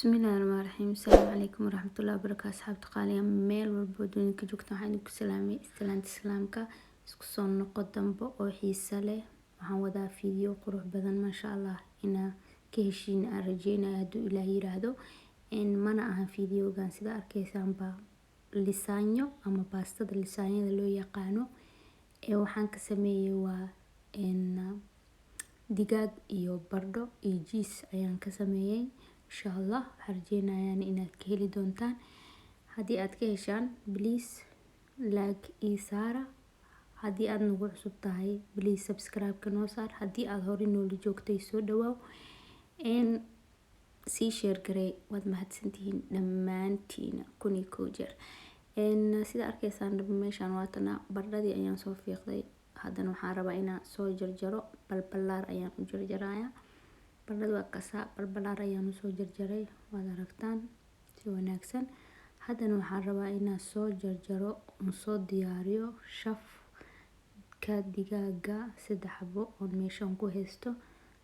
Bismillahi Rahmaani Rahiim. Asalaamu calaykum waraxmatullaahi wabarakaatu. Asxaabta qaaliga, meel walbo dunida ka joogta, waxaan idinku salaamay islaanta islaamka. Isku soo noqo dambe oo xiiso leh. Waxaan wadaa fiidyo qurux badan, maasha Allah, inaa ka heshiin aan rajeynaya, hadduu Ilaah yiraahdo. Mana ahan fiidyogan, sida arkaysaanba, lasagna ama baastada lasagnada loo yaqaano. Ee waxaan ka sameeyey waa digaag iyo baradho iyo cheese ayaan ka sameeyey. Insha Allah waxaan rajeynayaa inaad ka heli doontaan. Haddii aad ka heshaan, please like ii saara. Haddii aad nagu cusub tahay, please subscribe-ka noo saar. Haddii aad hore noola joogtay, soo dhawaaw, sii share garey. Waad mahadsantihiin dhammaantiina 1001 jeer. Sida arkaysaan meeshaan, waatana baradhadii ayaan soo fiiqday. Haddana waxaan rabaa inaan soo jarjaro, balbalaar ayaan u jarjarayaa baradhada. Waa kasaa, balbalaar ayaan usoo jarjaray, waad aragtaan si wanaagsan. Haddana waxaan rabaa inaan soo jarjaro oon soo diyaariyo shafka digaaga. Saddex xabo oon meeshan ku haysto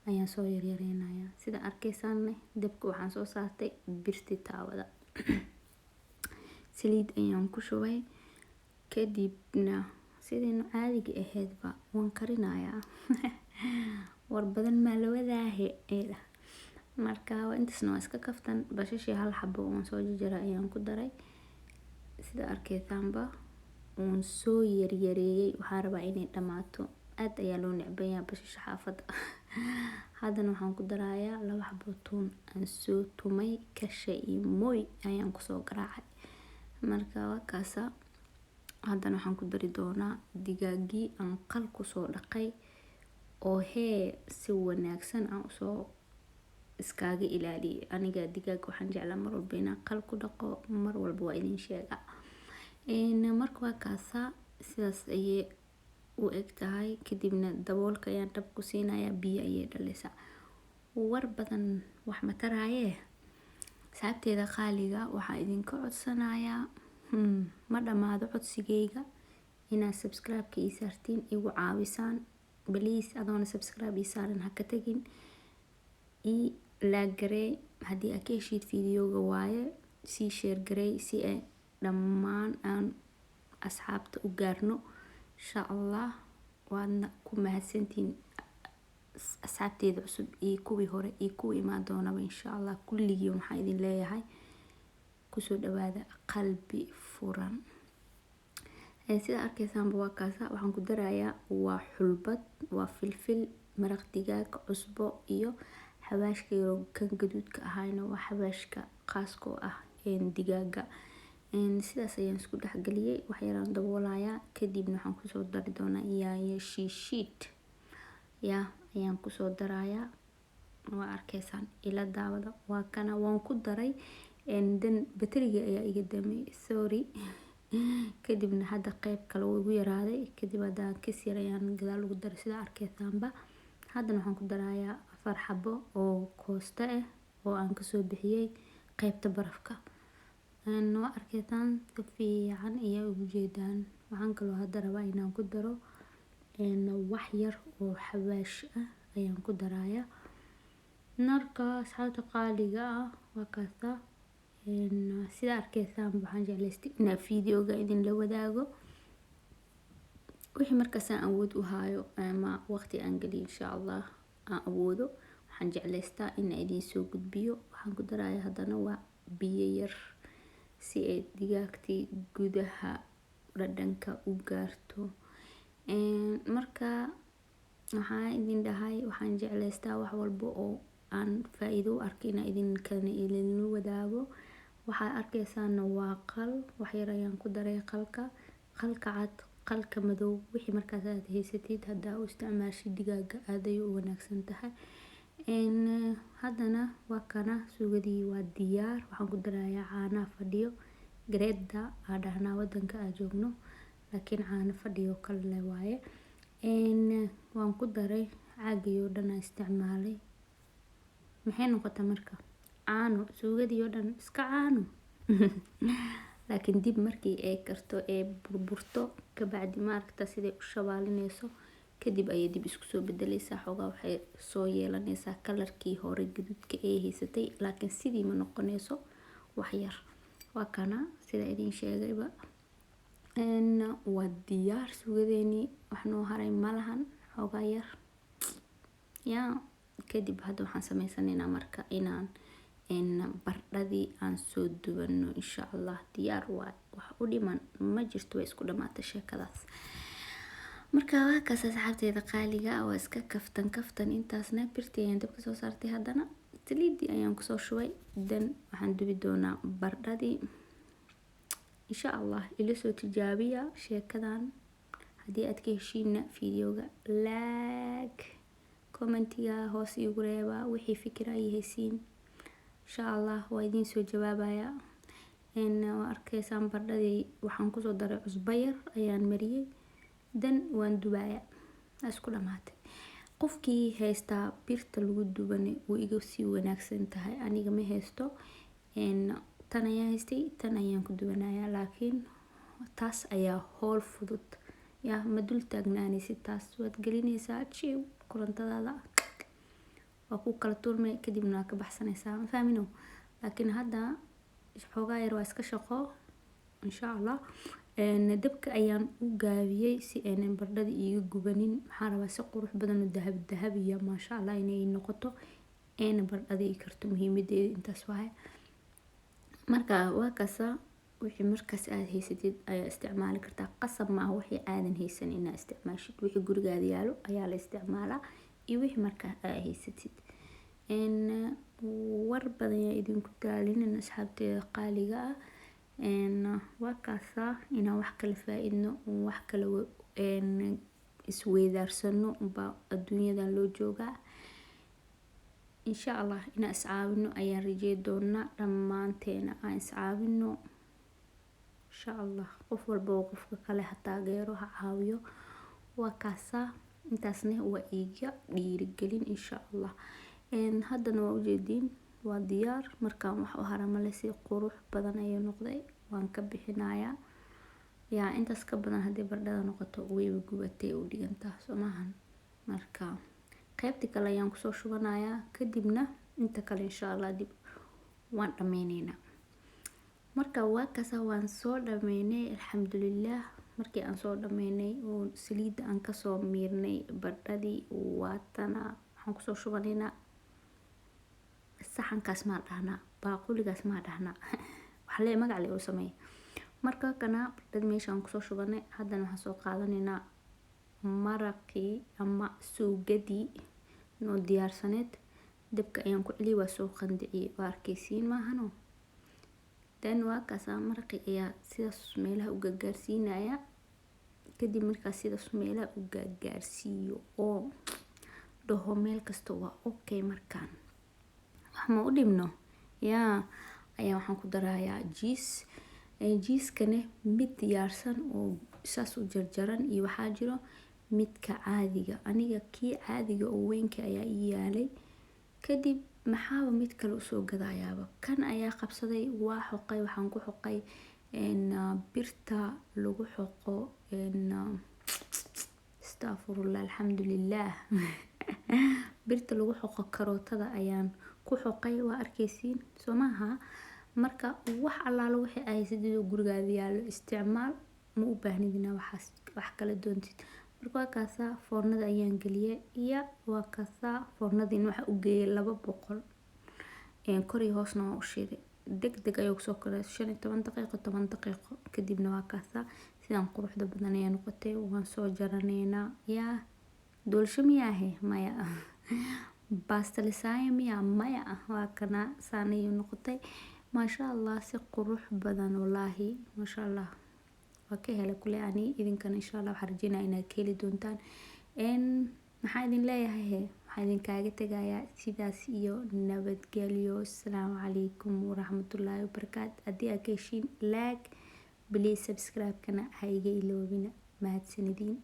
ayaan soo yaryareynayaa. Sida arkaysaanne, dabka waxaan soo saartay birti taawada, saliid ayaan ku shubay, kadibna sidaynu caadiga ahaydba waan karinayaa. War badan maa la wadaahe. Marka intaasna waa iska kaftan. Bashashii hal xabo oon soo jarjaray ayaan ku daray. Sida arkaysaanba, oon soo yaryareeyay. Waxaan rabaa inay dhamaato, aad ayaa loo necbanyaa bashasha xaafadda. Haddana waxaan ku darayaa laba xabo tuun aan soo tumay, kasha iyo mooy ayaan kusoo garaacay. Marka waa kaasa. Haddana waxaan ku dari doonaa digaagii aan qal kusoo dhaqay oo hee si wanaagsan aan usoo iskaaga ilaaliyay. Aniga digaag waxaan jeclaa mar walba inaan qal ku dhaqo, mar walba waa idin sheega. Marka waa kaasaa, sidaas ayay u eg tahay. Kadibna daboolka ayaan dhab ku siinayaa, biyo ayay dhaleysaa. War badan wax ma taraaye. Asxaabteeda qaaliga, waxaa idinka codsanayaa, ma dhamaado codsigayga, inaad subscribe-ka ii saartiin, igu caawisaan. Please, adoona subscribe ii saarin ha ka tagin. Ii like garey haddii aad ka heshiid videoga, waaye sii share garey si ay dhammaan aan asxaabta u gaarno, insha Allah. Waadna ku mahadsantihiin asxaabteeda cusub iyo kuwii hore iyo kuwii imaan doonaba, insha Allah. Kulligii waxaan idin leeyahay kusoo dhawaada qalbi furan. Sida arkeysaanba, waa kaasa. Waxaan ku darayaa waa xulbad, waa filfil, maraq digaag, cusbo iyo xawaashka yaro kan gaduudka ahayna, waa xawaashka khaaska oo ah digaaga. Sidaas ayaan isku dhexgeliyay. Wax yaraan daboolayaa, kadibna waxaan kusoo dari doonaa yaanyo shiishiid ya ayaan kusoo darayaa. Waa arkeysaan, ila daawada. Waa kana, waan ku daray. Dan bateriga ayaa iga damay, sorry. Kadibna hadda qeyb kale wuu igu yaraaday, kadib hadda kis yar ayaan gadaal ugu daray, sida arkeysaanba. Haddana waxaan ku darayaa afar xabo oo koosta ah oo aan kasoo bixiyay qeybta barafka. Waa arkeysaan, si fiican ayaa ugu jeedaan. Waxaan kaloo hadda rabaa inaan ku daro wax yar oo xawaash ah ayaan ku darayaa. Marka asxaabta qaaliga ah, waa kaasa. Sida arkeysaan, waxaan jeclaystay inaan videoga idinla wadaago wixii markaas aan awood u hayo ama waqti aan geliyo, insha Allah aan awoodo. Waxaan jeclaystaa in idiin soo gudbiyo. Waxaan ku darayaa haddana waa biyo yar si ay digaagtii gudaha dhadhanka u gaarto. Marka waxaan idin dhahay, waxaan jeclaystaa wax walba oo aan faa-iido u arkay inaan idinkana idinla wadaago. Waxaad arkeysaana waa qal, wax yar ayaan ku daray qalka, qalka cad, qalka madow, wixii markaas aad haysatid. Haddaa u isticmaashid digaaga, aad ayay u wanaagsan tahay. Haddana waa kana, suugadii waa diyaar. Waxaan ku darayaa caanaha fadhiyo, gredda aa dhahnaa wadanka aa joogno, laakiin caano fadhiyo kale waaye. Waan ku daray, caagii oo dhan aan isticmaalay. Maxay noqotay marka? Caano, suugadii oo dhan iska caano. Laakiin dib markii ay karto ee burburto kabacdi, maaragta siday u shabaalinayso. Kadib ayay dib isku soo bedeleysaa, xoogaa waxay soo yeelanaysaa colorkii hore gaduudka ee haysatay, laakiin sidii ma noqonayso wax yar. Waa kana sida idin sheegayba, waa diyaar suugadeeni, wax noo haray malahan, xoogaa yar ya. Kadib hadda waxaan sameysanaynaa marka inaan bardhadii aan soo dubano, insha Allah. Diyaar waay, wax u dhiman ma jirto, way isku dhamaatay sheekadaas. Marka waa kaas, asxaabteeda qaaliga, waa iska kaftan kaftan intaasna. Birtii ayaan dabka soo saartay, haddana saliidii ayaan kusoo shubay, dan waxaan dubi doonaa bardhadii, insha Allah. Ila soo tijaabiya sheekadan. Haddii aad ka heshiina videoga, like, commentiga hoos iigu reeba wixii fikir ay haysiin, insha Allah waa idiin soo jawaabaya. Waa arkaysaan bardhadii, waxaan kusoo daray cusbo yar ayaan mariyey, dan waan dubaya, isku dhamaatay. Qofkii haystaa birta lagu dubane wuu iga sii wanaagsan tahay. Aniga ma haysto, tan ayaan haystay, tan ayaan ku dubanaya, laakiin taas ayaa howl fudud ya, ma dul taagnaanaysid, taas waad gelinaysaa jiw, korontadaada waa ku kala turmay, kadibna waa ka baxsanaysaa, ma fahmino? Laakiin hadda xoogaa yar waa iska shaqo, insha Allah. Dabka ayaan u gaabiyey si aynan bardhada iiga gubanin. Waxaan rabaa si qurux badan oo dahab dahabiya, maasha Allah, inay noqoto, ayna bardhada ii karto. Muhiimadeeda intaas waaye. Marka waa kaasa, wixii markaas aad haysatid ayaa isticmaali kartaa. Qasab maaha wixii aadan haysan inaad isticmaashid. Wixii gurigaada yaalo ayaa la isticmaalaa iyo wixii markaa aad haysatid. War badan yaa idinku daalinin, asxaabteeda qaaliga ah. Waa kaasaa, inaan wax kala faa-idno, wax kala isweydaarsano baa adduunyadan loo joogaa, insha Allah. Inaan iscaawino ayaan rajey doonaa, dhammaanteena aan iscaawino, insha Allah. Qof walba oo qofka kale ha taageero, ha caawiyo. Waa kaasaa, intaasna waa iiga dhiirigelin, insha Allah. Haddana waa ujeediin, waa diyaar. Markaan wax u hara male, si qurux badan ayuu noqday. Waan ka bixinayaa yaa, intaas ka badan haddii bardhada noqoto wayba gubatay u dhigantaa, soo maahan? Marka qaybta kale ayaan kusoo shubanayaa, kadibna inta kale insha Allah dib waan dhameyneynaa. Marka waa kaasa, waan soo dhameynay, alxamdulilah. Markii aan soo dhameynay oo saliidda aan kasoo miirnay bardhadii, waatana waxaan kusoo shubanaynaa saxankaas, maa dhahnaa baaquligaas, maa dhahnaa waxlee magac le u sameeya. Marka kana bardhadii meeshaan kusoo shubanay, haddana waxaan soo qaadanaynaa maraqii ama suugadii noo diyaarsaneed. Dabka ayaan ku celiyay, waa soo qandiciyay, waa arkaysiin maahano? Dan waa kaasa, maraqii ayaa sidaas meelaha u gaagaarsiinaya. Kadib markaas sidaas meelaha u gaagaarsiiyo oo dhaho meel kasta waa okay, markaan wax ma u dhibno yaa, ayaa waxaan ku darayaa cheese. Cheesekane mid diyaarsan oo saas u jarjaran iyo waxaa jiro midka caadiga. Aniga kii caadiga oo weynka ayaa ii yaalay. Kadib maxaaba mid kale usoo gadayaaba, kan ayaa qabsaday, waa xoqay. Waxaan ku xoqay birta lagu xoqo, astafurullah, alxamdulilah, birta lagu xoqo karootada ayaan ku xoqay. Waa arkeysiin, soo maaha? Marka wax allaalo wixii ay haysatid oo gurigaada yaalo isticmaal, ma u baahnid inaa waxaas wax kala doontid. Marka waa kaasaa, foornada ayaan geliyay iyo waa kaasaa, foornadiina waxa u geeyay 200, kor iyo hoosna waan u shiiday. Deg deg ayuu kusoo koray, 15 daqiiqo, 10 daqiiqo kadibna waa kaasaa, sidaan quruxda badan ayaa noqotay. Waan soo jaraneynaa. Yaa doolsho miyaahe? Maya. Baastalisaayo miyaa? Maya. Waa kana, saan ayuu noqotay, maasha Allah, si qurux badan wallaahi, maasha Allah, waa ka helay kule ani. Idinkana insha Allah waxaan rajeynaya inaad ka heli doontaan. Maxaa idin leeyahay? He, waxaan idinkaaga tegayaa sidaas iyo nabadgelyo. Asalaamu calaykum waraxmatullaahi wabarakaatu. Haddii aad ka heshiin, like please, subscribe-kana ha iga iloobina. Mahadsanidin.